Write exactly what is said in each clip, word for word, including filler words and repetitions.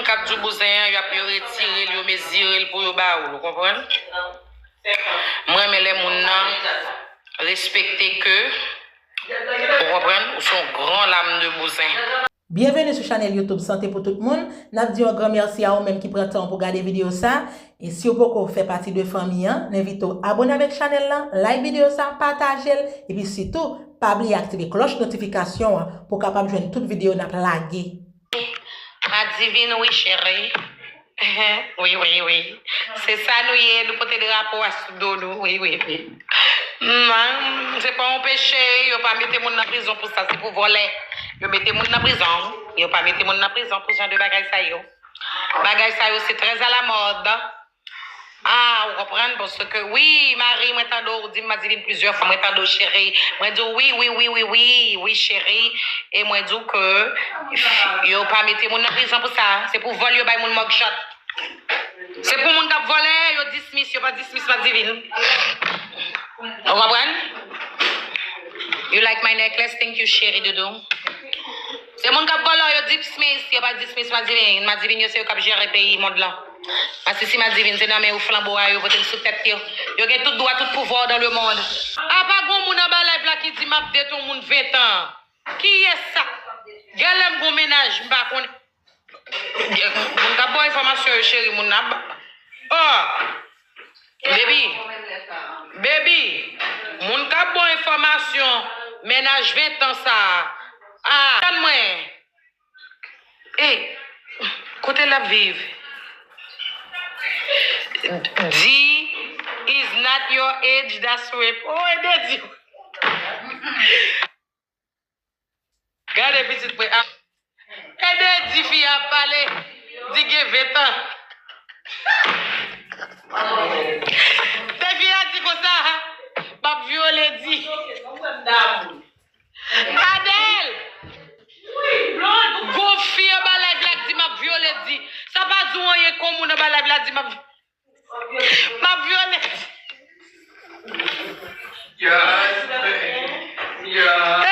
Moun k ap di w bouzen an, y ap yo retire l, yo mezire l pou yo ba ou l, ou konprann? Mwen renmen lè moun nan respekte ke, ou konprann, ou se yon gran lam de bouzen. Byenveni sou chanèl YouTube Sante pou tout moun. N ap di yon gran mèsi a ou menm ki pran tan w pou gade videyo sa. E si w poko fè pati de fanmi an, n envite w abone avèk chanèl lan, like videyo sa, pataje l, epi sitou, pa bliye aktive klòch notifikasyon an pou w kapab jwenn tout videyo n ap lage. Madivin, wi, cheri. Wi, wi, wi. Se sa nou ye, nou pote drapo a sou do nou, wi, wi, wi. Nan, se pa yon peche, yo pa mete moun nan prizon pou sa, se pou vòlè. Yo mete moun nan prizon, yo pa mete moun nan prizon pou jan de bagay sa yo. Bagay sa yo, se trè alamòd. Ah, ou konprann, paske wi, mari, mwen tande w di m Madivin plizyè fwa, mwen tande w cheri, mwen di w wi, wi, wi, wi, wi, wi, cheri, e mwen di w ke yo pa mete moun nan prizon pou sa, se pou vòl yo bay moun mugshot. Se pou moun k ap vòlè, yo dismiss, yo pa dismiss Madivin. Ou konprann? You like my necklace? Thank you, cheri doudou. Se moun k ap vòlè, yo dismiss, yo pa dismiss Madivin. Madivin yo se yo k ap jere peyi mond lan. Masisi Madivin, se nan men yo flanbo a yo pote l sou tèt yo. Yo gen tout dwa, tout pouvwa dans le monde. Apa gon moun anba live la ki di m ap date yon moun ven tan. Kiyès sa? Genlè m gon mennaj, m pa konnen. Moun k ap ba w enfòmasyon yo, cheri, moun nan ap ba. Oh! Baby. Baby. Moun k ap ba w enfòmasyon, mennaj ven tan sa a. Ah, tann mwen. Ey, kote l ap viv? D is not your age, that's rape. Oh, e de di. Gade pitit mwen. Ah. E de di fi a ap pale. Di gen ven tan. De fi a di konsa, m ap vyole di. Adèl! Gon fi anba live la k di m ap vyole di. Sa pa di w anyen kon moun anba live la di m ap, m ap vyole di. Yes, baby. Yes.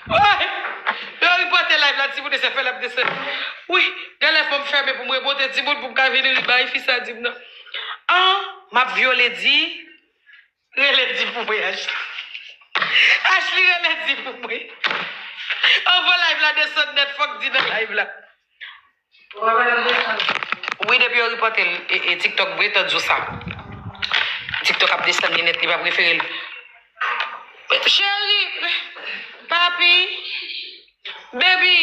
Woy! Yo ripòte live la, timoun, se fè l ap desann. Wi, genlè fò m fèmen pou m remonte timoun pou m ka vin ri bay fi sa di m nan. An, m ap vyole di. Rele di pou mwen, Ashley. Ashley, rele di pou mwen. Anvan live la desann nèt, fòk di nan live la. Wi, depi yo ripòte l, e, e, TikTok gentan di w sa. TikTok ap desann li nèt, li pa prefere l. Cheri, papi, baby.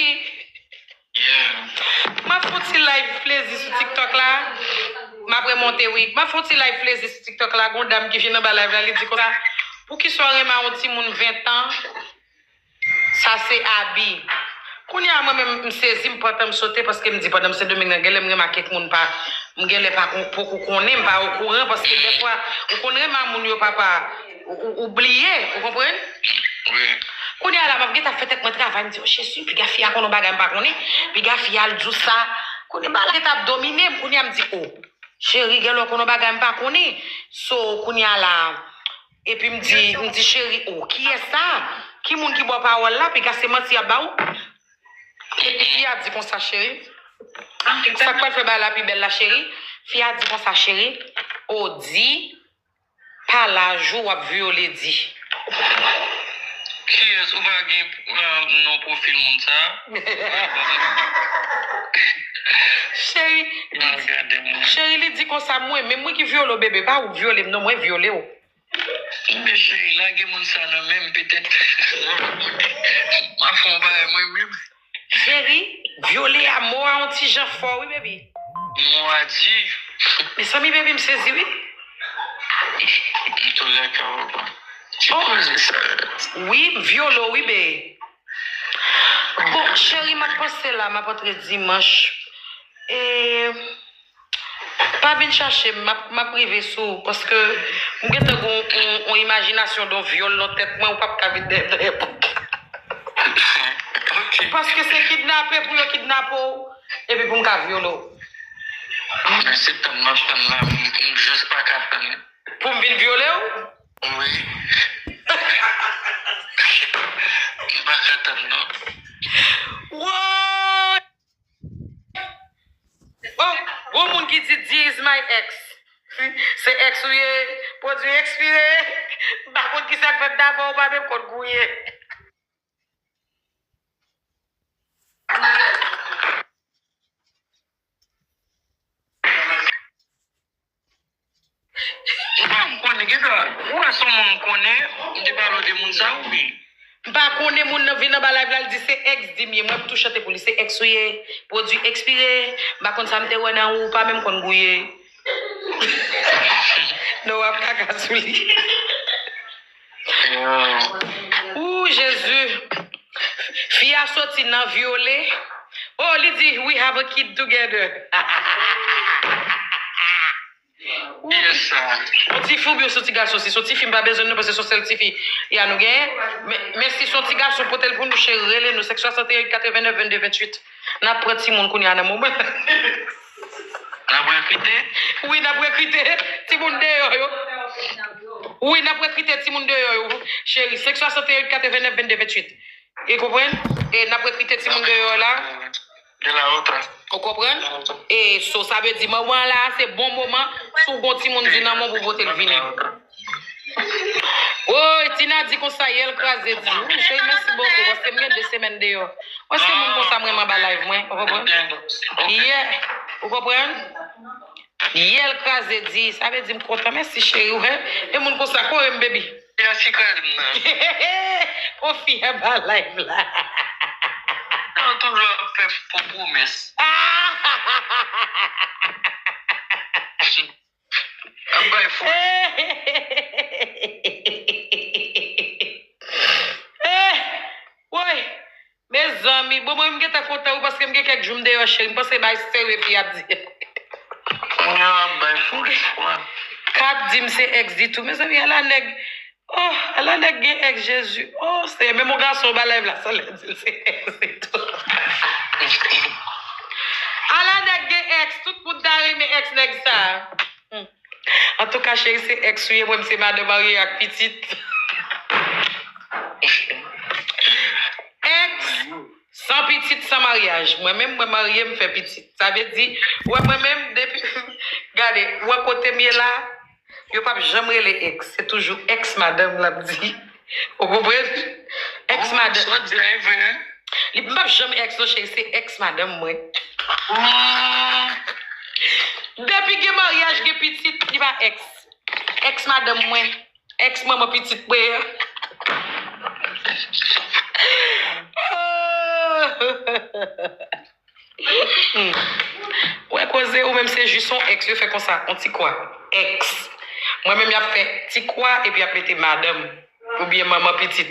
M ap fè yon ti live plezi sou TikTok la. M ap remonte, wi. M ap fè yon ti live plezi sou TikTok la. Gon dam ki vin anba live la, li di konsa, poukisa w renmen yon timoun ven tan? Sa se abi. Kounye a, mwen menm, m sezi, m pran tan, m sote, paske m di pandan m Sendomeng nan, genlè m renmen ak kèk moun pa, m genlè pa kon-, poko konnen, m pa okouran, paske dèfwa, ou konn renmen a moun yo, papa, ou, ou, ou bliye, ou konprann? Wi. Kounye a la, m ap gentan fè tèt mwen travay, m di, "O Jezi, piga fi a konn yon bagay m pa konnen, piga fi a al di w sa." Kounye a la, gentan ap domine m, kounye a m di, "O, cheri, genlè w konn yon bagay m pa konnen." So, kounye a la, epi m di, m di, "Cheri, o, kiyès sa? Ki moun ki ba w pawòl la? Piga se manti y ap ba w." Epi fi a di konsa, "Cheri, sa k pral fè bagay la pi bèl la, cheri?" Fi a di konsa, "Cheri, o, di, pa laj ou, w ap vyole di." Kiyès ou pa gen, ah, non pwofil moun sa? Cheri, li di, cheri, li di konsa, "Mwen, men mwen ki vyole w, bebe, pa ou k vyole m, non, mwen vyole w." Men cheri, lage moun sa nan men m, petèt. M ap fè yon bagay mwen menm. Cheri, vyole a, mo a yon ti jan fò, wi, baby. Mo a di. Mezanmi, baby, m sezi, wi. Antouka, papa. Ti koze sa. Wi, m vyole w, wi, be. Bon, cheri, m ap panse la, m ap antre dimanch. E, pa vin chache m, m ap, m ap rive sou ou, paske m gentan gen yon, yon, yon imajinasyon de yon vyòl nan tèt mwen, ou p ap ka vin dèyè, dèyè pòt la. Ok. Paske se kidnape pou yo kidnape w, epi pou m ka vyole w. Men se tann m ap tann la, m, m jis pa ka tann. Pou m vin vyole w? Wi. M pa ka tann non. Woy! Oh, gon moun ki di, "This is my ex." Se ex ou ye, pwodui ekspire. M pa konn ki sa k fèt dabò, ou pa menm konn gouye. Ou pa m konnen, gen dwa, ou wè se yon moun m konnen, m te pale w de moun sa, wi. M pa konnen moun nan vin anba live la, l di se ex di m ye. Mwen m tou chante pou li, se ex ou ye, pwodui ekspire, m pa konn sa m te wè nan ou, ou pa menm konn gouye. Non, w ap kaka sou li. Ooh, Jezi. Fi a soti nan vyole. Oh, li di, "We have a kid together." Ooh. Kiyès sa? Yon ti fi oubyen yon ti gason? Si se yon ti fi, m pa bezwen non, paske se yon sèl ti fi ya nou genyen. Men, men si se yon ti gason, pote l pou nou, cheri, rele nou, senk swasannteyen, katrevennnèf, vennde, venntuit. N ap pran timoun kounye a nan moman. N ap rekrite? Wi, n ap rekrite. Timoun deyò yo. Wi, n ap rekrite timoun deyò yo, cheri. Senk swasannteyen, katrevennnèf, vennde, venntuit. E konprann? E n ap rekrite timoun deyò la. De la otra. Ou konprann? E so, sa vle di, manman la, se bon moman. Si w gon timoun di nan men w pou pote l vini. Woy, Tina di konsa, yè l kraze di. Wi, cheri, mèsi bokou, paske m gen de semèn deyò. Paske moun konsa mwen, m anba live mwen, ou konprann? Yè, ou konprann? Yè l kraze di, sa vle di m kontan, mèsi cheri, ou wè. E moun konsa, kore m, baby. Yè si kraze m nan. Yon fi anba live la. Nan toujou ap fè fo pwomès. Ap bay fo. Eh, woy, mezanmi, bon, mwen, m gentan kontan, wi, paske m gen kèk jou m deyò, cheri. M panse bay serye fi ap di. Kounye a, ap bay fo espwa. K ap di m se ex di tou. Mezanmi, ala nèg. Oh, ala nèg gen ex, Jezi. Oh, Senyè, menm yon gason ba live la, sa lè di l se ex di tou. Ala nèg gen ex, tout moun ta renmen ex nèg sa. Hmm. Antouka, cheri, se ex ou ye, mwen, m se madan marye ak pitit. Ex, san pitit, san maryaj. Mwen menm, mwen marye, m fè pitit. Sa vle di, wè mwen menm, depi, gade, wè kote m ye la, yo p ap janm rele ex. Se toujou ex madanm l ap di. Ou konprann? Ex madanm. Sa w di a, e vre, hein? Li p ap janm ex non, cheri, se ex madanm mwen. Depi gen maryaj, gen pitit, li pa ex. Ex madanm mwen. Ex manman pitit mwen an. Wè koze, ou menm se jis yon ex, yo fè konsa, yon ti kwa. Ex. Mwen menm y ap fè ti kwa epi y ap mete madanm oubyen manman pitit.